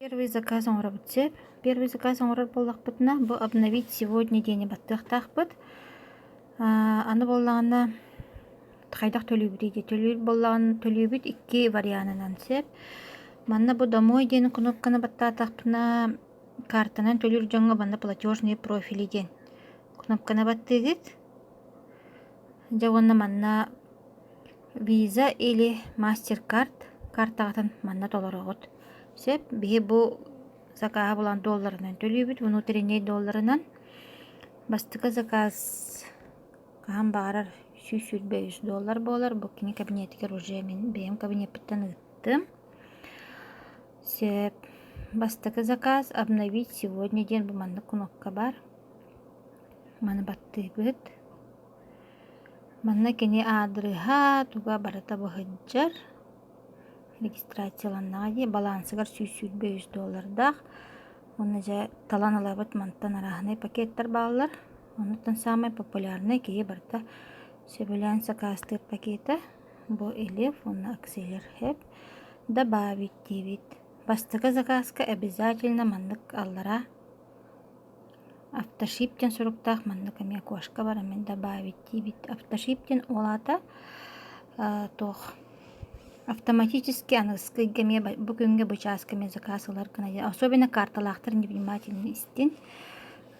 Первый заказ оҥоробут сөп. Первый заказ оҥорор буоллахпытына, бу обновить сегодня диэни баттыахтаахпыт. Аны буоллаҕына хайдах төлүүбүтүй дии. Төлүүр буоллаҕына төлүүбүт икки варианынан сөп. Манна бу домой диэн кнопканы баттаатахпына картанан төлүүр дьоҥҥо манна платежные профили диэн кнопканы баттыыгыт. Дьэ уонна манна Visa или MasterCard картаҕытын манна толороҕут. Сөп, биһи бу закааһы булан долларынан төлүүбүт, внутренний долларынан. Бастакы заказ хаһан баҕарар 123 доллар буолар. Бу кини кабинетигэр уже мин бэйэм кабинеппиттэн ыыттым. Сөп. Бастакы заказ обновить сегодня диэн бу маннык кнопка бар. Маны баттыыбыт. Манна кини аадырыһа, туга барыта быһыддьар. Регистрацияланнаҕа дии, балаансыгар 123 доллардаах. Уонна дьэ талан ылабыт мантан арааһынай пакеттар бааллар. Онуттан саамай популярнай киһи барыта сөбүлээн сакаастыыр пакета бу Элев уонна Акселер Хэп добавить диибит. Бастакы заказка обязательно маннык аллараа Автошип диэн суруктаах маннык эмиэ окошко бар эмиэ добавить диибит. Автошип диэн ол аата туох автоматически аныгыскы ыйга эмиэ бу күҥҥэ бу чааска эмиэ заказ ылар гына диэн. Особенно карталаахтар невнимательно истин.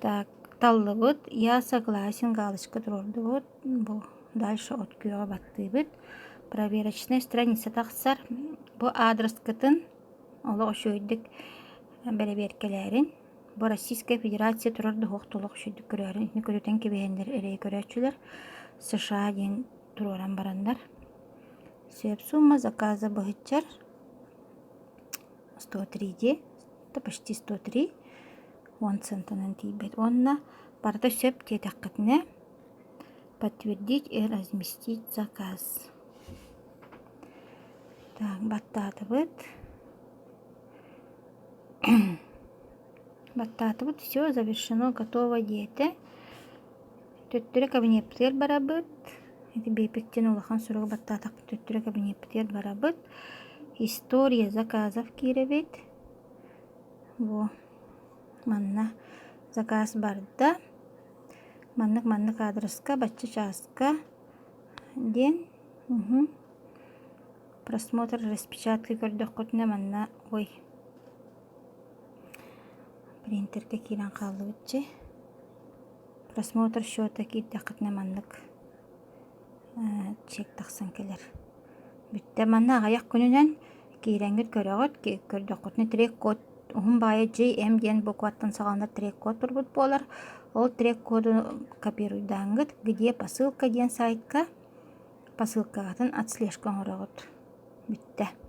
Так таллыбыт, я согласен галочка туруордубут. Бу дальше от күөҕэ баттыыбыт. Проверочная страница тахсар. Бу аадырыскытын олох үчүгэйдик бэрэбиэркэлээрин. Бу Российская Федерация турар да суох олох үчүгэйдик көрөөрүн итини көрүтэн кэбиһэннэр эрэйи көрөөччүлэр США диэн туруоран бараннар сөп сумма заказа быһыччар 103 дии это почти 103 уон центынан тиийбэт уонна барыта сөп диэтэххитинэ подтвердить и разместить заказ так баттаатыбыт Баттаатыбыт, все завершено, готово диэтэ. Төттөрү кабинеппытыгар барабыт. Ити биэпиктэн улахан суругу баттаатахпыт төттөрү кабинеппытыгар барабыт. История заказов киирэбит. Во манна заказ барда. Маннык-маннык аадырыска, бачча чааска диэн. Угу. Просмотр распечатка көрдөххүтүнэ манна ой принтергэ киирэн хааллыбыт дьи. Просмотр счета киирдэххитинэ маннык чек тахсан кэлэр. Бүттэ манна аҕыйах күнүнэн киирэҥҥит көрөҕүт, көрдөххүтүнэ трек-код уһун баайы GM диэн букваттан саҕаланар трек-код турбут буолар. Ол трек-коду копируйдааҥҥыт где посылка диэн сайтка посылкаҕытын отслежка оҥороҕут. Бүттэ.